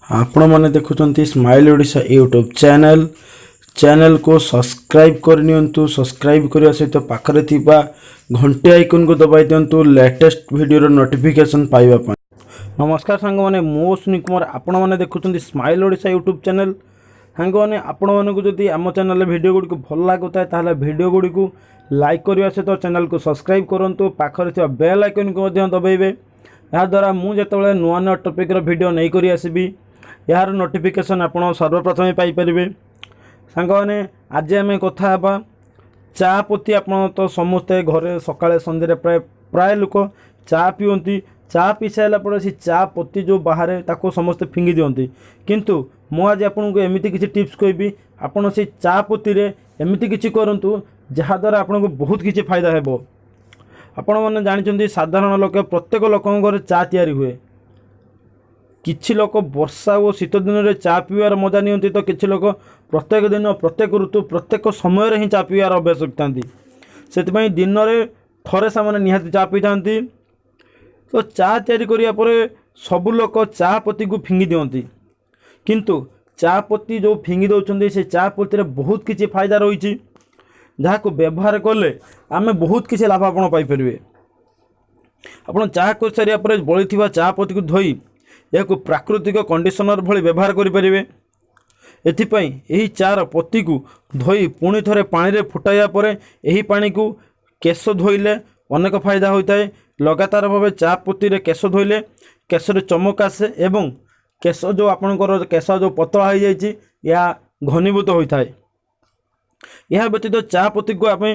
ଆପଣମାନେ ଦେଖୁଛନ୍ତି smile Odisha YouTube channel. ଚ୍ୟାନେଲ୍କୁ ସବସ୍କ୍ରାଇବ୍ କରିନିଅନ୍ତୁ। ସବସ୍କ୍ରାଇବ୍ କରିବା ସହିତ ପାଖରେ ଥିବା ଘଣ୍ଟି ଆଇକନ୍କୁ ଦବାଇ ଦିଅନ୍ତୁ, ଲାଟେଷ୍ଟ ଭିଡ଼ିଓର ନୋଟିଫିକେସନ୍ ପାଇବା ପାଇଁ। ନମସ୍କାର ସାଙ୍ଗମାନେ, ମୁଁ ଅଶ୍ୱିନୀ କୁମାର। ଆପଣମାନେ ଦେଖୁଛନ୍ତି ସ୍ମାଇଲ୍ ଓଡ଼ିଶା ୟୁଟ୍ୟୁବ୍ ଚ୍ୟାନେଲ୍। ସାଙ୍ଗମାନେ, ଆପଣମାନଙ୍କୁ ଯଦି ଆମ ଚ୍ୟାନେଲରେ ଭିଡ଼ିଓ ଗୁଡ଼ିକୁ ଭଲ ଲାଗୁଥାଏ, ତାହେଲେ ଭିଡ଼ିଓ ଗୁଡ଼ିକୁ ଲାଇକ୍ କରିବା ସହିତ ଚ୍ୟାନେଲକୁ ସବସ୍କ୍ରାଇବ୍ କରନ୍ତୁ। ପାଖରେ ଥିବା ବେଲ୍ ଆଇକନ୍କୁ ମଧ୍ୟ ଦବାଇବେ। ଏହାଦ୍ୱାରା ମୁଁ ଯେତେବେଳେ ନୂଆ ନୂଆ ଟପିକ୍ର ଭିଡ଼ିଓ ନେଇକରି ଆସିବି, ଏହାର ନୋଟିଫିକେସନ୍ ଆପଣ ସର୍ବପ୍ରଥମେ ପାଇପାରିବେ। ସାଙ୍ଗମାନେ, ଆଜି ଆମେ କଥା ହେବା ଚା ପତି। ଆପଣ ତ ସମସ୍ତେ ଘରେ ସକାଳେ ସନ୍ଧ୍ୟାରେ ପ୍ରାୟ ପ୍ରାୟ ଲୋକ ଚା ପିଅନ୍ତି। ଚା ପିଇ ସାରିଲା ପରେ ସେ ଚା ପତି ଯେଉଁ ବାହାରେ, ତାକୁ ସମସ୍ତେ ଫିଙ୍ଗି ଦିଅନ୍ତି। କିନ୍ତୁ ମୁଁ ଆଜି ଆପଣଙ୍କୁ ଏମିତି କିଛି ଟିପ୍ସ କହିବି, ଆପଣ ସେଇ ଚା ପତିରେ ଏମିତି କିଛି କରନ୍ତୁ, ଯାହାଦ୍ୱାରା ଆପଣଙ୍କୁ ବହୁତ କିଛି ଫାଇଦା ହେବ। ଆପଣମାନେ ଜାଣିଛନ୍ତି, ସାଧାରଣ ଲୋକ, ପ୍ରତ୍ୟେକ ଲୋକଙ୍କ ଘରେ ଚା ତିଆରି ହୁଏ। କିଛି ଲୋକ ବର୍ଷା ଓ ଶୀତ ଦିନରେ ଚା ପିଇବାର ମଜା ନିଅନ୍ତି ତ କିଛି ଲୋକ ପ୍ରତ୍ୟେକ ଦିନ, ପ୍ରତ୍ୟେକ ଋତୁ, ପ୍ରତ୍ୟେକ ସମୟରେ ହିଁ ଚା ପିଇବାର ଅଭ୍ୟାସ ରଖିଥାନ୍ତି। ସେଥିପାଇଁ ଦିନରେ ଥରେ ସେମାନେ ନିହାତି ଚା ପିଇଥାନ୍ତି। ତ ଚା ତିଆରି କରିବା ପରେ ସବୁ ଲୋକ ଚା ପତିକୁ ଫିଙ୍ଗି ଦିଅନ୍ତି। କିନ୍ତୁ ଚା ପତି ଯେଉଁ ଫିଙ୍ଗି ଦେଉଛନ୍ତି, ସେ ଚା ପତିରେ ବହୁତ କିଛି ଫାଇଦା ରହିଛି, ଯାହାକୁ ବ୍ୟବହାର କଲେ ଆମେ ବହୁତ କିଛି ଲାଭ ଆପଣ ପାଇପାରିବେ। ଆପଣ ଚା କରିସାରିବା ପରେ ବଳିଥିବା ଚା ପତିକୁ ଧୋଇ ଏହାକୁ ପ୍ରାକୃତିକ କଣ୍ଡିସନର ଭଳି ବ୍ୟବହାର କରିପାରିବେ। ଏଥିପାଇଁ ଏହି ଚାର ପତିକୁ ଧୋଇ ପୁଣି ଥରେ ପାଣିରେ ଫୁଟାଇବା ପରେ ଏହି ପାଣିକୁ କେଶ ଧୋଇଲେ ଅନେକ ଫାଇଦା ହୋଇଥାଏ। ଲଗାତାର ଭାବେ ଚା ପତିରେ କେଶ ଧୋଇଲେ କେଶରେ ଚମକ ଆସେ ଏବଂ କେଶ ଯେଉଁ ଆପଣଙ୍କର କେଶ ଯେଉଁ ପତଳା ହୋଇଯାଇଛି, ଏହା ଘନୀଭୂତ ହୋଇଥାଏ। ଏହା ବ୍ୟତୀତ ଚା ପତିକୁ ଆମେ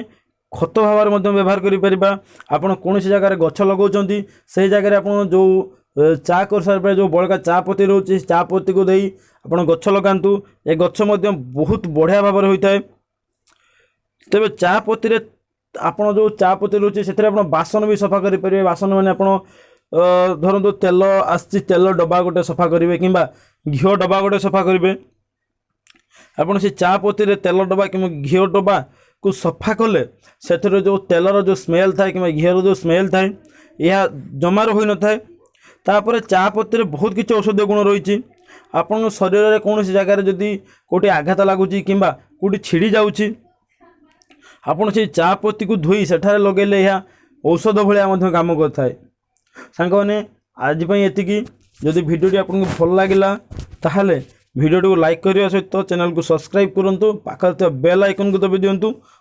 ଖତ ଭାବରେ ମଧ୍ୟ ବ୍ୟବହାର କରିପାରିବା। ଆପଣ କୌଣସି ଜାଗାରେ ଗଛ ଲଗାଉଛନ୍ତି, ସେଇ ଜାଗାରେ ଆପଣ ଯେଉଁ ଚା କରିସାରିଲା ପରେ ଯେଉଁ ବଳକା ଚା ପତି ରହୁଛି, ସେ ଚା ପତିକୁ ଦେଇ ଆପଣ ଗଛ ଲଗାନ୍ତୁ। ଏ ଗଛ ମଧ୍ୟ ବହୁତ ବଢ଼ିଆ ଭାବରେ ହୋଇଥାଏ। ତେବେ ଚା ପତିରେ ଆପଣ ଯେଉଁ ଚା ପତି ରହୁଛି, ସେଥିରେ ଆପଣ ବାସନ ବି ସଫା କରିପାରିବେ। ବାସନ ମାନେ ଆପଣ ଧରନ୍ତୁ ତେଲ ଆସିଛି, ତେଲ ଡବା ଗୋଟେ ସଫା କରିବେ କିମ୍ବା ଘିଅ ଡବା ଗୋଟେ ସଫା କରିବେ। ଆପଣ ସେ ଚା ପତିରେ ତେଲ ଡବା କିମ୍ବା ଘିଅ ଡବାକୁ ସଫା କଲେ ସେଥିରେ ଯେଉଁ ତେଲର ଯେଉଁ ସ୍ମେଲ୍ ଥାଏ କିମ୍ବା ଘିଅର ଯେଉଁ ସ୍ମେଲ୍ ଥାଏ, ଏହା ଜମାରୁ ହୋଇନଥାଏ। ତାପରେ ଚା ପତିରେ ବହୁତ କିଛି ଔଷଧୀୟ ଗୁଣ ରହିଛି। ଆପଣଙ୍କ ଶରୀରରେ କୌଣସି ଜାଗାରେ ଯଦି କେଉଁଠି ଆଘାତ ଲାଗୁଛି କିମ୍ବା କେଉଁଠି ଛିଡ଼ି ଯାଉଛି, ଆପଣ ସେଇ ଚା ପତିକୁ ଧୋଇ ସେଠାରେ ଲଗାଇଲେ ଏହା ଔଷଧ ଭଳିଆ ମଧ୍ୟ କାମ କରିଥାଏ। ସାଙ୍ଗମାନେ, ଆଜି ପାଇଁ ଏତିକି। ଯଦି ଭିଡ଼ିଓଟି ଆପଣଙ୍କୁ ଭଲ ଲାଗିଲା, ତାହେଲେ ଭିଡ଼ିଓଟିକୁ ଲାଇକ୍ କରିବା ସହିତ ଚ୍ୟାନେଲକୁ ସବସ୍କ୍ରାଇବ୍ କରନ୍ତୁ। ପାଖରେ ଥିବା ବେଲ୍ ଆଇକନ୍କୁ ଦବାଇ ଦିଅନ୍ତୁ।